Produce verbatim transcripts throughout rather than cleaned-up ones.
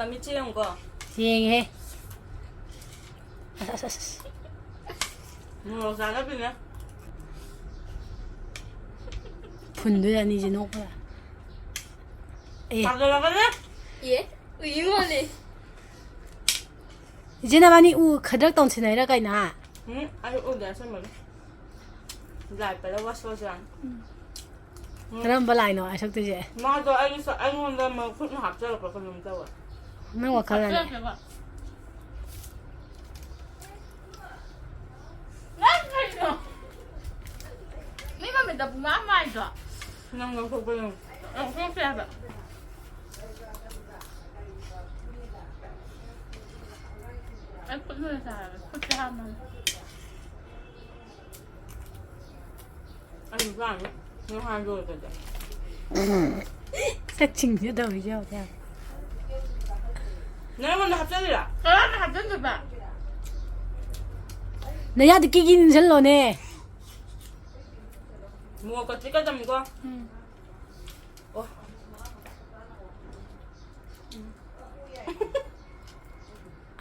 ꯃꯤꯠꯁꯦ ꯌꯦꯡꯉꯨꯀꯣ꯫ ꯌꯦꯡꯉꯦꯍꯦ꯫ ꯑꯁ, ꯑꯁ, ꯑꯁ, ꯑꯁ꯫ ꯃꯣꯔꯣꯛ ꯆꯥꯅꯕꯤꯅꯦ꯫ ꯐꯨꯟꯗꯣꯏꯅꯦ ꯑꯅꯤꯁꯦ ꯅꯣꯛꯄꯗ꯫ ꯑꯦ꯫ ꯊꯥꯡꯒꯠꯂꯛꯀꯅꯤ꯫ ꯑꯦ? ꯎꯏ ꯃꯥꯜꯂꯦ꯫ ꯏꯆꯦ ꯅꯕꯥꯅꯤ ꯎ ꯈꯗ꯭ꯔꯛ ꯇꯧꯁꯤꯟꯅꯩꯔꯥ ꯀꯩꯅꯣ, ꯍꯥ? ꯎꯝ, ꯑꯩ ꯎꯗꯦ ꯑꯁꯦꯡꯕꯒꯤ꯫ ꯂꯥꯏ ꯄꯦꯜꯂꯦ ꯋꯥꯁ ꯋꯥꯁ ꯌꯥꯝ꯫ ꯎꯝ꯫ ꯀꯔꯝꯕ ꯂꯥꯏꯅꯣ ꯍꯥꯏꯁꯛꯇꯣꯏꯁꯦ? ꯃꯥꯗꯣ ꯑꯩꯒꯤ ꯁ-, ꯑꯩꯉꯣꯟꯗ ꯃꯈꯨꯠꯅ ꯍꯥꯞꯆꯜꯂꯛꯄ ꯀꯩꯅꯣꯝ ꯇꯧꯋꯦ꯫ ꯅꯪ ꯋꯥꯈꯜꯅꯅꯦ꯫ ꯍꯥꯞꯆꯜꯂꯛꯀꯦꯕ꯫ ꯅꯪ ꯀꯩꯅꯣ? ꯃꯤ ꯃꯃꯤꯠꯇ ꯄꯨꯡꯃꯥꯏ ꯃꯥꯏꯗ꯭ꯔꯣ? ꯅꯪ ꯂꯧꯊꯣꯛꯄ ꯌꯦꯡꯉꯨ꯫ ꯂꯧꯊꯣꯛꯇꯦ ꯍꯥꯏꯕ꯫ ꯑꯩ ꯈꯨꯠꯅ ꯆꯥꯔꯒ ꯈꯨꯠꯁꯦ ꯍꯥꯝꯃꯒ꯫ ꯑꯩꯁꯨ ꯆꯥꯅꯤ꯫ ꯅꯪ ꯍꯥꯏꯗꯣꯛꯑꯣ ꯑꯗꯨꯗꯤ꯫ ꯁꯛꯁꯤꯡꯁꯦ ꯇꯧꯔꯤꯁꯦ ꯌꯦꯡꯉꯨ꯫ ꯅꯪꯉꯣꯟꯗ ꯍꯥꯞꯆꯜꯂꯤꯔꯣ? ꯀꯔꯝꯅ ꯍꯥꯞꯆꯟꯗꯣꯏꯕ? ꯅꯌꯥꯗ ꯀꯤꯒꯤ ꯏꯟꯁꯤꯜꯂꯣꯅꯦ꯫ ꯃꯣꯔꯣꯛꯀ ꯆꯤꯛꯀ ꯇꯝꯃꯤꯀꯣ꯫ ꯎꯝ꯫ ꯑꯣ꯫ ꯎꯝ꯫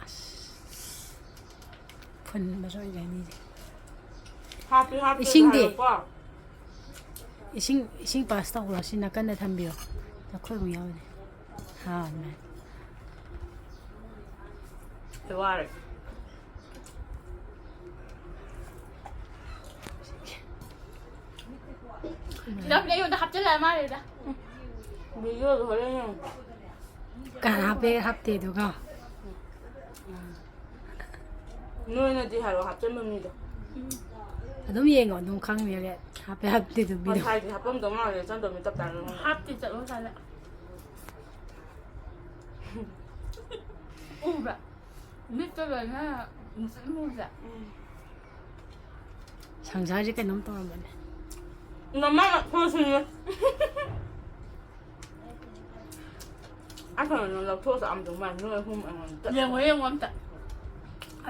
ꯑꯁ꯫ ꯐꯨꯟꯕꯁꯨ ꯑꯣꯏꯔꯦ ꯑꯅꯤꯁꯦ꯫ ꯍꯥꯞꯄꯤ, ꯍꯥꯞꯇꯦꯗꯤ ꯏꯁꯤꯡꯗꯤ? ꯍꯥꯏꯔꯣꯏꯀꯣ꯫ ꯏꯁꯤꯡ, ꯏꯁꯤꯡ ꯄꯥꯁ ꯇꯧꯈ꯭ꯔꯣ꯫ ꯁꯤ ꯅꯥꯀꯟꯗ ꯊꯝꯕꯤꯌꯣ꯫ ꯅꯈꯣꯏ ꯑꯃꯨꯛ ꯌꯥꯎꯔꯤꯅꯦ꯫ ꯍꯥꯎꯅꯦ꯫ ꯑꯩ ꯋꯥꯔꯦ꯫ ꯅꯪ ꯑꯩꯉꯣꯟꯗ ꯍꯥꯞꯆꯤꯜꯂꯛꯑ ꯃꯥꯜꯂꯦꯗ꯫ ꯚꯤꯗꯤꯑꯣꯗꯣ ꯍꯣꯔꯦꯟ ꯌꯦꯡꯉꯨ꯫ ꯀꯅꯥ ꯍꯥꯞꯄꯦ ꯍꯥꯞꯇꯦ ꯑꯗꯨꯒ? ꯅꯣꯏꯅꯗꯤ ꯍꯥꯏꯔꯣ, ꯍꯥꯞꯆꯟꯕ ꯃꯤꯗꯣ꯫ ꯑꯗꯨꯝ ꯌꯦꯡꯉꯣ, ꯑꯗꯨꯝ ꯈꯪꯅꯤ ꯍꯣꯔꯦꯟ꯫ ꯍꯥꯞꯄꯦ ꯍꯥꯞꯇꯦ ꯑꯗꯨꯝ ꯃꯤꯗꯣ꯫ ꯉꯁꯥꯏꯗꯤ ꯍꯥꯞꯄꯝꯗꯧ ꯃꯥꯜꯂꯦ, ꯆꯟꯗꯣꯃꯤ ꯇꯞ ꯇꯥꯅ ꯉꯥꯡꯉꯦ꯫ ꯍꯥꯞꯇꯦ ꯆꯠꯂꯣ ꯇꯥꯂꯦ꯫ ꯎꯕ꯭ꯔꯥ? ꯃꯤꯠꯇ ꯂꯣꯏꯅ ꯃꯨꯁꯤꯟ ꯃꯨꯁꯦ꯫ ꯎꯝ꯫ ꯁꯪꯁꯥꯔꯁꯦ ꯀꯩꯅꯣꯝ ꯇꯧꯔꯝꯕꯅꯦ꯫ ꯅꯃꯥꯏ ꯅꯥꯈꯣꯛꯑꯁꯤꯅꯦ꯫ ꯑꯩ ꯀꯩꯅꯣ ꯂꯧꯊꯣꯛꯑꯁꯨ ꯑꯝꯗꯧ ꯃꯥꯜꯂꯦ, ꯅꯣꯏ ꯑꯍꯨꯝ ꯑꯩꯉꯣꯟꯗ꯫ ꯌꯦꯡꯉꯣ, ꯌꯦꯡꯉꯣ ꯑꯝꯇ꯫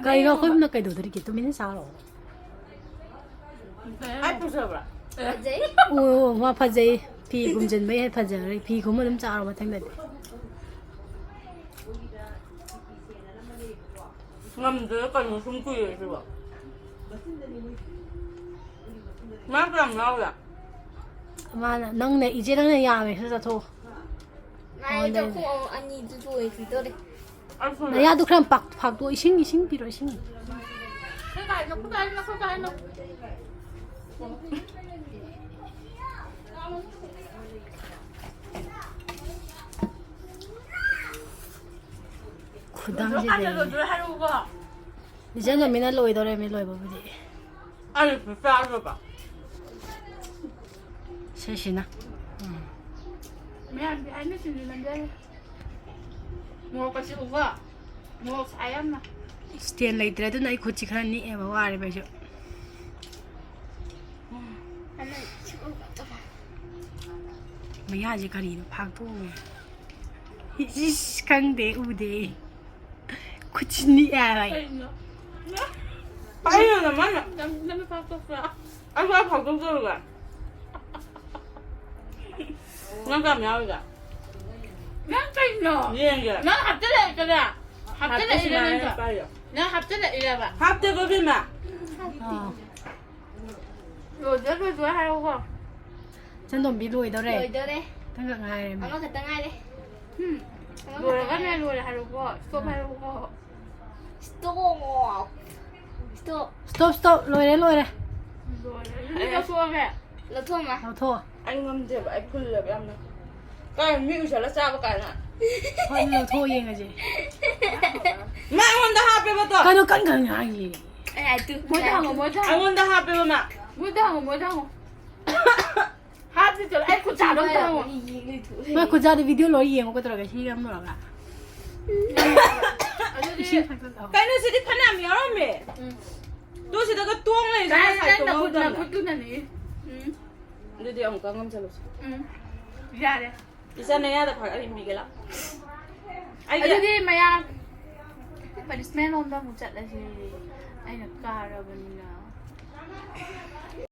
ꯀꯩꯅꯣ, ꯑꯩꯈꯣꯏꯅ ꯀꯩꯗꯧꯗꯣꯔꯤꯒꯦ? ꯇꯨꯃꯤꯟꯅ ꯆꯥꯔꯣ꯫ ꯑꯩ ꯐꯖꯕ꯭ꯔꯥ? ꯐꯖꯩ꯫ ꯑꯣ, ꯃꯥ ꯐꯖꯩ꯫ ꯐꯤ ꯈꯨꯝꯖꯤꯟꯕꯩ ꯍꯦꯟꯅ ꯐꯖꯈ꯭ꯔꯦ꯫ ꯐꯤ ꯈꯨꯝꯃ ꯑꯗꯨꯝ ꯆꯥꯔꯣ ꯃꯊꯪꯗꯗꯤ꯫ ꯉꯝꯗ꯭ꯔꯦ ꯀꯩꯅꯣ ꯁꯨꯝ ꯀꯨꯏꯔꯦ ꯁꯤꯕꯣ꯫ ꯃꯥ ꯀꯌꯥꯝ ꯌꯥꯎꯔꯦ? ꯃꯥꯅ ꯅꯪꯅ ꯏꯆꯦ ꯅꯪꯅ ꯌꯥꯝꯃꯦ ꯁꯤꯗ ꯆꯠꯊꯣꯛꯑꯣ꯫ ꯃꯥꯏ ꯆꯥꯛꯈꯨꯝ ꯑꯅꯤꯗꯨ ꯂꯣꯏꯈꯤꯗꯣꯔꯦ꯫ ꯑꯩ ꯐꯨꯜꯂꯦ꯫ ꯅꯌꯥꯗꯨ ꯈꯔ ꯌꯥꯝ ꯄꯥꯛ-, ꯐꯥꯛꯇꯣꯛꯑꯣ꯫ ꯏꯁꯤꯡ, ꯏꯁꯤꯡ ꯄꯤꯔꯣ, ꯏꯁꯤꯡ꯫ ꯈꯨꯗꯥꯡꯁꯤꯗꯤ꯫ ꯏꯆꯟ ꯇꯣꯝꯕꯤꯅ ꯂꯣꯏꯗꯧꯔꯦꯃꯤ ꯂꯣꯏꯕꯕꯨꯗꯤ꯫ ꯑꯩ ꯆꯥꯗ꯭ꯔꯕ꯫ ꯁꯤꯁꯤꯅ꯫ ꯎꯝ꯫ ꯃꯌꯥꯝꯒꯤ ꯍꯥꯏꯅ ꯁꯤꯡꯖꯨ ꯅꯝꯖꯔꯦ꯫ ꯃꯣꯔꯣꯛꯀ ꯆꯤꯛꯎꯀꯣ꯫ ꯃꯣꯔꯣꯛ ꯁꯥꯏ ꯌꯥꯝꯅ꯫ ꯁ꯭ꯇꯦꯟ ꯂꯩꯇ꯭ꯔꯦ, ꯑꯗꯨꯅ ꯑꯩ ꯈꯨꯠꯁꯤ ꯈꯔ ꯅꯤꯛꯑꯦꯕ, ꯋꯥꯔꯦꯕ ꯑꯩꯁꯨ꯫ ꯃꯌꯥꯁꯦ ꯀꯔꯤꯅꯣ ꯐꯥꯛꯇꯣꯛꯑꯣ꯫ ꯏꯁ, ꯈꯪꯗꯦ, ꯎꯗꯦ꯫ ꯈꯨꯠꯁꯤ ꯅꯤꯛꯑꯦ ꯍꯥꯏꯕ ꯑꯩ꯫ ꯀꯩꯅꯣ? ꯄꯥꯏꯔꯣꯅ ꯃꯥꯅ꯫ ꯅꯪ, ꯅꯪ ꯐꯥꯛꯇꯣꯛꯄ꯭ꯔꯥ? ꯑꯩ ꯃꯥ ꯐꯥꯛꯇꯣꯛꯆꯔꯨꯒꯦ꯫ ꯅꯪ ꯀꯌꯥꯝ ꯌꯥꯎꯔꯤꯒꯦ? ꯅꯪ ꯀꯩꯅꯣ? ꯌꯦꯡꯒꯦ꯫ ꯅꯪ ꯍꯥꯞꯆꯤꯜꯂꯛꯏꯗꯅ? ꯍꯥꯞꯆꯤꯜꯂꯛꯏꯔ ꯍꯥꯞꯄꯁꯤꯅ ꯅꯪꯁꯨ? ꯄꯥꯏꯌꯣ꯫ ꯅꯪ ꯍꯥꯞꯆꯤꯜꯂꯛꯏꯔꯕ? ꯍꯥꯞꯇꯦꯀꯣ ꯏꯕꯦꯝꯃ꯫ ꯑꯥ꯫ ꯂꯣꯏꯗꯣꯔꯦ, ꯂꯣꯏꯗꯣꯔꯦ ꯍꯥꯏꯔꯛꯎꯀꯣ꯫ ꯆꯟꯗꯣꯝꯕꯤ ꯂꯣꯏꯗꯧꯔꯦ꯫ ꯂꯣꯏꯗꯣꯔꯦ꯫ ꯈꯤꯇꯪꯈꯛ ꯉꯥꯏꯔꯦ꯫ ꯑꯃꯈꯛꯇ ꯉꯥꯏꯔꯦ꯫ ꯎꯝ꯫ ꯑꯃꯈꯛꯇ ꯂꯣꯏꯔꯒꯅꯦ ꯉꯥꯏꯔꯦ꯫ ꯂꯣꯏꯔꯦ ꯍꯥꯏꯔꯛꯎꯀꯣ꯫ ꯁ꯭ꯇꯣꯞ ꯑꯥ꯫ ꯍꯥꯏꯔꯛꯎꯀꯣ꯫ ꯁ꯭ꯇꯣꯞ꯫ ꯁ꯭ꯇꯣꯞ꯫ Stop, stop. ꯂꯣꯏꯔꯦ, ꯂꯣꯏꯔꯦ꯫ ꯂꯣꯏꯔꯦ꯫ ꯑꯗꯨꯗꯤ ꯑꯦ꯫ ꯂꯧꯊꯣꯛꯑꯒꯦ꯫ ꯂꯧꯊꯣꯛꯑꯝꯃ꯫ ꯂꯧꯊꯣꯛꯑꯣ꯫ ꯑꯩ ꯉꯝꯗꯦꯕ, ꯑꯩ ꯐꯨꯜꯂꯦꯕ ꯌꯥꯝꯅ꯫ ꯀꯥꯏ ꯃꯤ ꯎꯏꯁꯜꯂ ꯆꯥꯕ ꯀꯥꯏꯅ꯫ ꯍꯣꯏ, ꯂꯧꯊꯣꯛꯑꯣ ꯌꯦꯡꯉꯁꯦ꯫ ꯃꯥ ꯑꯩꯉꯣꯟꯗ ꯍꯥꯞꯄꯦꯕ ꯇꯣ꯫ ꯀꯩꯅꯣ ꯀꯟ ꯀꯟ ꯉꯥꯡꯉꯤ? ꯑꯩ ꯍꯥꯏ ꯇꯨ, ꯃꯣꯏꯗ ꯍꯪꯉꯣ, ꯃꯣꯏꯗ ꯍꯪꯉꯣ꯫ ꯑꯩꯉꯣꯟꯗ ꯍꯥꯞꯄꯦꯕ ꯃꯥ꯫ ꯃꯣꯏꯗ ꯍꯪꯉꯣ, ꯃꯣꯏꯗ ꯍꯪꯉꯣ꯫ ꯍꯥꯞꯇꯦ ꯆꯠꯂꯣ, ꯑꯩ ꯈꯨꯠ ꯆꯥꯗꯣ ꯑꯝꯇ ꯍꯪꯉꯣ꯫ ꯃꯥ ꯈꯨꯠ ꯆꯥꯗꯣ ꯚꯤꯗꯤꯑꯣ ꯂꯣꯏ ꯌꯦꯡꯉꯣ ꯀꯩꯗꯧꯔꯒꯦ ꯁꯤ ꯌꯥꯝ ꯂꯣꯏꯔꯒ꯫ ꯑꯗꯨꯗꯤ ꯏꯁꯤꯡ ꯊꯛꯆꯜꯂꯣ꯫ ꯀꯩꯅꯣ ꯁꯤꯗꯤ ꯐꯅꯌꯥꯝ ꯌꯥꯎꯔꯝꯃꯦ꯫ ꯎꯝ꯫ ꯇꯨ ꯁꯤꯗꯒ ꯇꯣꯡ ꯂꯩꯔꯤꯁꯦ ꯀꯥꯏ ꯉꯁꯥꯏ ꯅꯪ ꯅꯈꯨꯠ, ꯇꯣꯡꯍꯧꯗꯕꯅꯦ꯫ ꯅꯈꯨꯠꯇꯨꯅꯅꯤ꯫ ꯎꯝ꯫ ꯑꯗꯨꯗꯤ ꯑꯃꯨꯛꯇ ꯉꯝꯁꯜꯂꯨꯁꯤ꯫ ꯎꯝ꯫ ꯌꯥꯔꯦ꯫ ꯏꯆꯟ ꯅꯌꯥꯗ ꯐꯥꯒꯠ ꯏꯟꯕꯤꯒꯦ ꯂꯥꯎ꯫ ꯑꯩꯒꯤ ꯑꯗꯨꯗꯤ ꯃꯌꯥꯝ ꯄꯅꯤꯁꯃꯦꯟ ꯂꯣꯝꯗ ꯑꯃꯨꯛ ꯆꯠꯂꯁꯤ꯫ ꯑꯩꯅ ꯀꯥꯔꯕꯅꯤꯅ꯫